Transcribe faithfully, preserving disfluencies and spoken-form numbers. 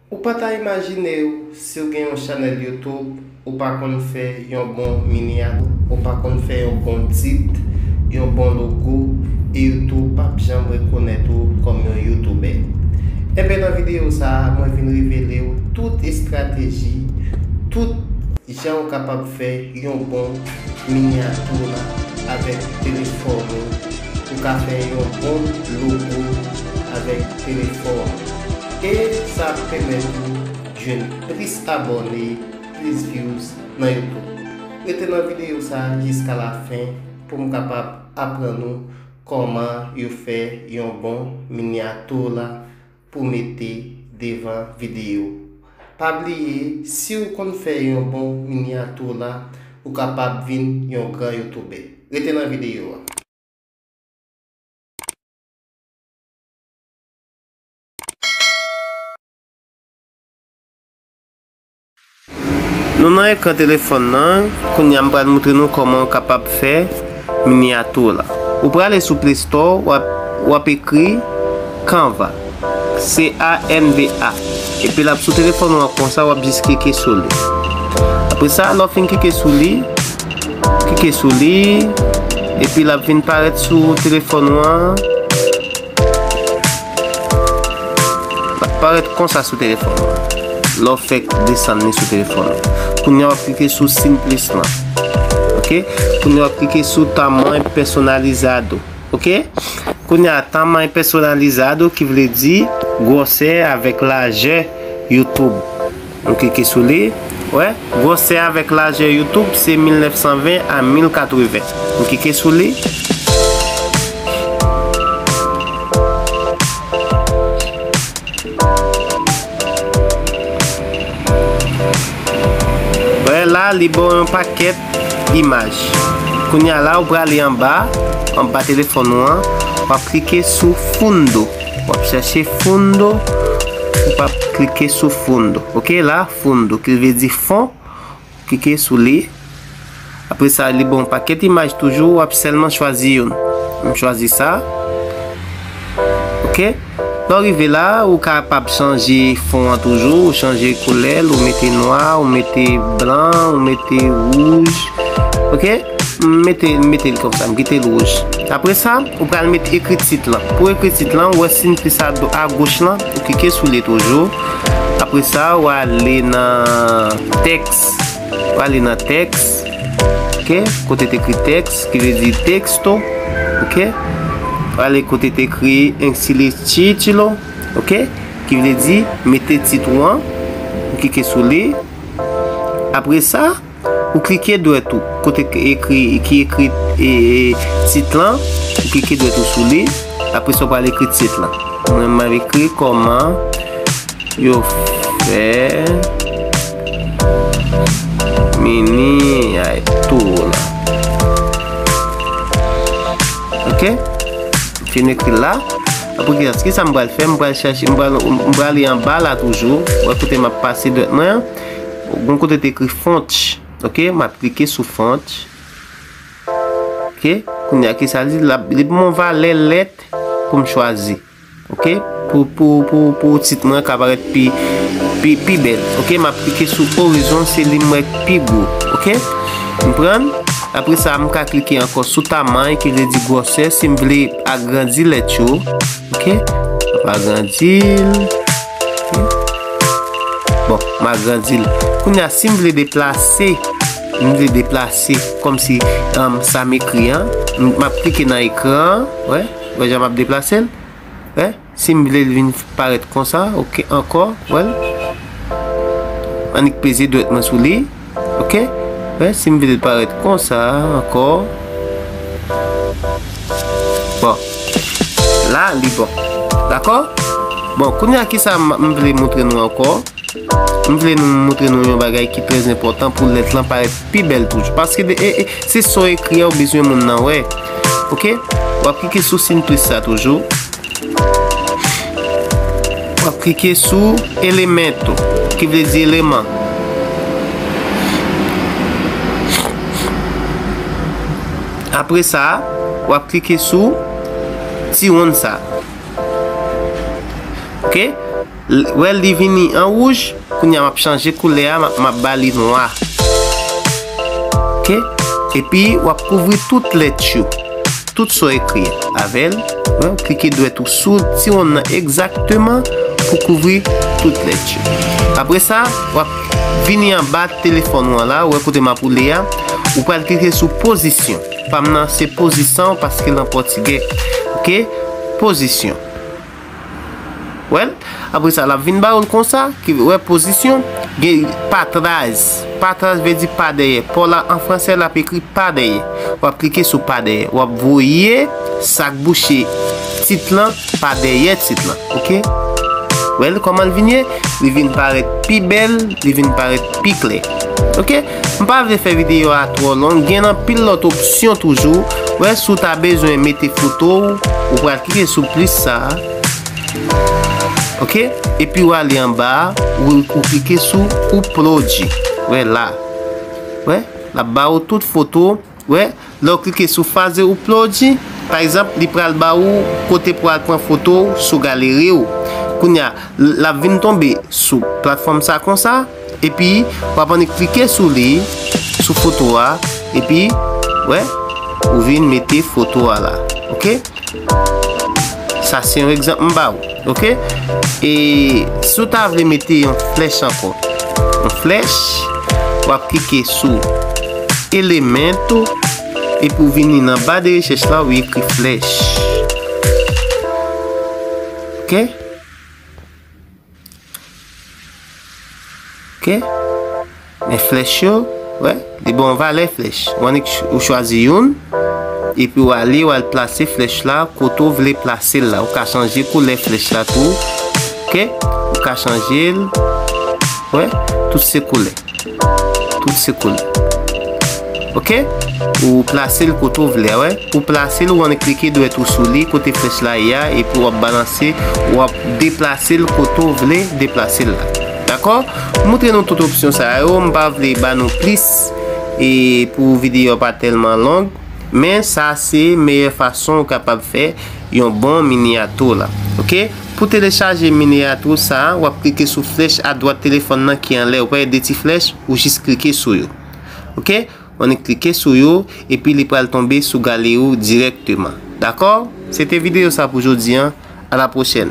Ou pa ta imajine w, si w gen yon chanèl YouTube, ou pa konn fè yon bon miniati, ou pa konn fè yon bon tit, yon bon logo, e YouTube p ap janm rekonèt ou kòm yon youtubè. Enben, nan videyo sa a, mwen vin revele w tout estrateji, tout jan w kapab fè yon bon miniati la avèk telefòn ou. Ou ka fè yon bon logo avèk telefòn ou. E sa ap pèmèt ou jwenn plis abòne, plis views nan YouTube. Rete nan videyo sa a jiska lafen pou m kapab aprann ou kòman yo fè yon bon miniati la pou mete devan videyo. Pa bliye, si w konn fè yon bon miniati la, ou kapab vin yon gran youtubè. Rete nan videyo a. Nou nan ekran telefòn nan, kounye a m pral montre nou kòman w kapab fè miniati la. Ou prale sou Play Store, w ap, w ap ekri Canva. C A N V A. Epi l ap sou telefòn ou an konsa, w ap jis klike sou li. Apre sa, lè w fin klike sou li, klike sou li, epi l ap vin parèt sou telefòn ou an. L ap parèt konsa sou telefòn ou an. Lè w fèk desann li sou telefòn ou. Kounye a w ap klike sou siy plis lan. Oke? Kounye a w ap klike sou tamanho personalizado. Oke? Kounye a, tamanho personalizado, ki vle di gwosè avèk lajè YouTube. Nou klike sou li. Wè, gwosè avèk lajè YouTube se mil nèf san ven a mil katreven. Nou klike sou li. Wè la, li ba w yon pakèt imaj. Kounye a la, ou prale anba, anba telefòn ou an, w ap klike sou fundo. W ap chèche fundo, w ap klike sou fundo. Oke, la, fundo, ki vle di fon. Klike sou li. Apre sa, li ba w yon pakèt imaj toujou, w ap sèlman chwazi youn. M chwazi sa. Oke? Lè w rive la, ou kapab chanje fon an toujou, ou chanje koulè l, ou mete nwa, ou mete blan, ou mete wouj. Oke? M mete, m mete l konsa, m kite l wouj. Apre sa, ou pral met ekri tit lan. Pou ekri tit lan, ou wè siy plis a do-, agoch lan, ou klike sou li toujou. Apre sa, ou ale nan tèks. Ou ale nan tèks. Oke? Kote te ekri tèks, ki vle di texto. Oke? Ou ale kote te ekri inscreve titolo. Oke? Ki vle di mete tit ou an. Ou klike sou li. Apre sa, ou klike dwèt ou. Kote ki ekri, ki ekri, e, e, tit lan, ou klike dwèt ou sou li. Apre sa, ou pral ekri tit lan. Mwen, m ap ekri kòman yo fè miniati la. Oke? M fin ekri l la. Apre kisa, kisa m pral fè? M pral chèche, m pral, m pral ale anba la toujou. Wè kote m ap pase dwèt mwen an. Gon kote te ekri font. Oke? M ap klike sou font. Oke? Kounye a kisa li di? L ap, li ban m yon valè lèt pou m chwazi. Oke? Pou, pou, pou, pou tit mwen ka parèt pi, pi, pi bèl. Oke? M ap klike sou orizon, se li m wè k pi gwo. Oke? M pran. Apre sa, m ka klike ankò sou tamanho, ki vle di gwosè, si m vle agrandi lèt yo. Oke? M ap agrandi l. Oke? Bon, m agrandi l. Kounye a, si m vle deplase, m vle deplase, kòmsi, um, sa m ekri an, m, m ap klike nan ekran an, wè, wè jan m ap deplase l. Wè, si m vle l vin parèt konsa, oke, ankò, wè l. Annik peze dwèt mwen sou li, oke. Wè, si m vle l parèt konsa, ankò. Bon. La, li bon. Dakò? Bon, kounye a, kisa m, m vle montre nou ankò? M vle nou montre nou yon bagay ki trè enpòtan pou lèt lan parèt pi bèl toujou. Paske de, e, e, se sa w ekri a, ou bezwen moun nan wè. Oke? W ap klike sou siy plis sa toujou. W ap klike sou elemento, ki vle di eleman. Apre sa, w ap klike sou ti wonn sa. Oke? L- Wè, li vini an wouj. Kounye a, m ap chanje koulè a, m ap, m ap ba li nwa. Ok? Epi, w ap kouvri tout lèt yo. Tout sa w ekri avè l. Wè, w klike dwèt ou sou ti wonn nan egzakteman pou kouvri tout lèt yo. Apre sa, w ap vini anba telefòn ou an la, wè kote m ap woule a, ou pral klike sou pozisyon. Pa m nan se pozisyon paske l an pòtigè. Ok? Pozisyon. Wè l? Apre sa, l ap vin ba ou l konsa, ki wè pozisyon, gen pa traz. Pa traz vle di pa dèyè. Pa w la an fransè, l ap ekri pa dèyè. W ap klike sou pa dèyè. W ap voye sa k bouche tit lan pa dèyè tit lan. Ok? Wè l kòman l vin ye? Li vin parèt pi bèl, li vin parèt pi klè. Ok? M pa vle fè videyo a twò long, gen anpil lòt opsyon toujou. Wè, si w ta bezwen mete foto w, ou pral klike sou plis sa a. Ok? Epi w ale anba a, ou, ou klike sou upload. Wè la. Wè, l ap ba ou tout foto. Wè, lè w klike sou faze upload, pa egzanp, li pral ba ou kote pou al pran foto w sou galeri w. Kounye a, l ap vin tonbe sou platfòm sa konsa, epi w ap annik klike sou li, sou foto a, epi, wè, ou vin mete foto a la. Ok? Sa se yon egzanp m ba ou. Ok? E si w ta vle mete yon flèch ankò, yon flèch, w ap klike sou element ou, epi w vini nan ba de rechèch la, ou ekri flèch. Ok? Ok? Men flèch yo, wè, li ba w valè flèch. Ou annik ch- ou chwazi youn, epi w ale, w al plase flèch la kote w vle plase l la. Ou ka chanje koulè flèch la tou. Ok? Ou ka chanje l. Wè, tout se koulè. Tout se koulè. Ok? Ou plase l kote w vle a, wè. Ou plase l, ou annik klike dwèt ou sou li, kote flèch la ye a, epi w ap balanse, w ap deplase l kote w vle deplase l la. Dakò? M montre nou tout opsyon sa yo, m pa vle ba nou plis, e pou videyo a pa tèlman long, men sa se meyè fason ou kapab fè yon bon miniati la. Ok? Pou telechaje miniati sa a, w ap klike sou flèch adwat telefòn nan ki anlè, ou wè de ti flèch, ou jis klike sou yo. Ok? Ou annik klike sou yo, epi li pral tonbe sou galeri w dirèkteman. Dakò? Se te videyo sa pou jodi a. A la pwochèn.